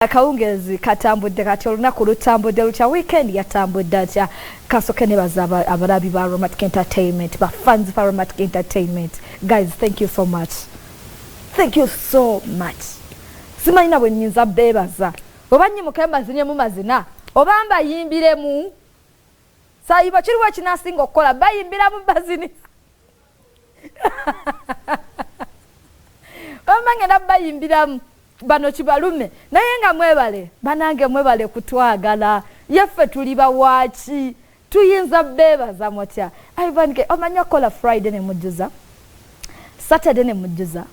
Akawungeezi katambudde kati, olunaku lutambudde lutya, weekend yatambudde atya? Kasoke nebaza abalabi ba Aromatic Entertainment, ba fans ba Aromatic Entertainment. Guys, thank you so much, thank you so much. Simanyina bwe nnyinza beebaza, oba nnyimuke mbazinyemu mazina, oba mbayimbiremu sayiba. Kiriwo ekinasinga okukola, bayimbiramu, bazini, oba ngenda bayimbiramu bano kibalume. Naye nga mwebale banange, mwebale kutwagala. Yeffe tuli bawaaki? Tuyinza beebaza mutya? Ivan, omanyi okukola Friday ne mujjuza, Saturday ne mujjuza,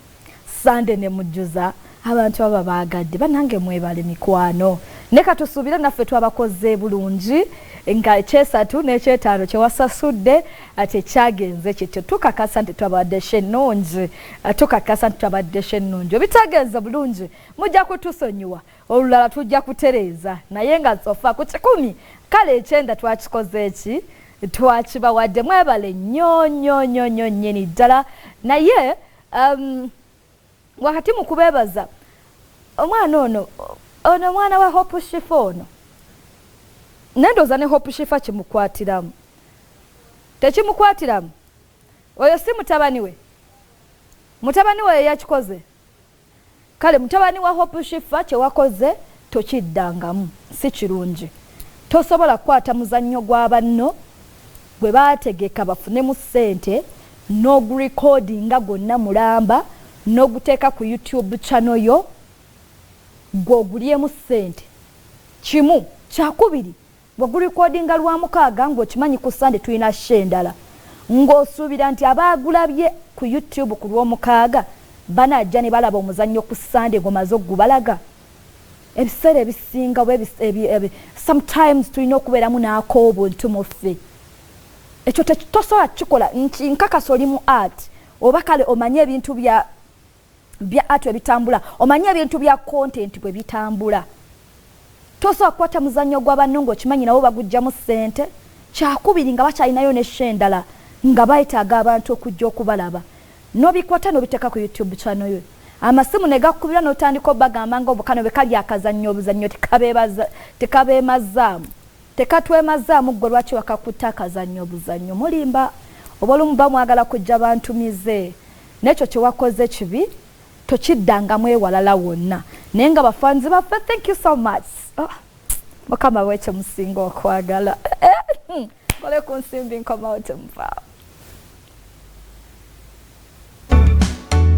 Sunday ne mujjuza, abantu baba baagadde. Banange mwebale mikwano. Ne katusuubire naffe twabakoze bulungi, nga ekyesatu n'ekyetaano kyewasasudde tekyagenze kityo. Tukakasa nti twabadde show ennungi, tukakasa nti twabadde show ennungi. Obitagenze bulungi, mujja kutusonyiwa, olulala tujja kutereeza. Naye nga so far ku 100, kale 90 twakikoze eki, twakibawadde. Mwebale nnyo nnyo nnyo nnyo nnyini ddala. Naye wakati mu kubeebaza, omwana ono, ono omwana wa Hope Shifa ono, nendooza ne Hope Shifa kimukwatiramu, tekimukwatiramu? Oyo si mutabani we? Mutabani we yakikoze. Kale mutabani wa Hope Shifa, kyewakoze tokiddangamu, si kirungi. Tosobola kukwata muzannyo gwa banno gwe baategeka bafunemu ssente n'ogurekodinga gwonna mulamba n'oguteeka ku YouTube channel yo gw'ogulyemu ssente. Kimu kyakubiri, bwegurekodinga lwa mukaaga ng'okimanyi ku Sande tulina show endala, ng'osuubira nti abaagulabye ku YouTube ku lw'omukaaga banajja ne balaba omuzannyo ku Sande ng'omaze okugubalaga. Ebiseera ebisinga, sometimes tulina okubeeramu n'ak'obuntu muffe. Ekyo tosobola kukikola nti nkakasa oli mu art, oba kale omanye ebintu bya art ebitambula, omanye ebintu bya content bwe bitambula. Tosobola kukwata muzannyo gwa banno ng'okimanyi nabo bagugjamu ssente. Kyakubiri, nga bakyalinayo ne show endala nga beetaaga abantu okujja okubalaba, n'obikwata n'obiteeka ku YouTube channel yo, amasimu ne gakkubira n'otandika obagamba nga obukano bwe kali akazannyo obuzannyo tekabeemazaamu, tekatwemazaamu. Ggwe lwaki wakakutta akazannyo obuzannyo? Mulimba, oba olumu bamwagala kujja bantumize. N'ekyo kyewakoze kibi, tokiddangamu ewalala wonna. Naye nga bafanzi baffe, thank you so much. Oh, Mukama bwekyo musinga okwagala. Kole ku nsimbi, nkomawo, temuvaawo.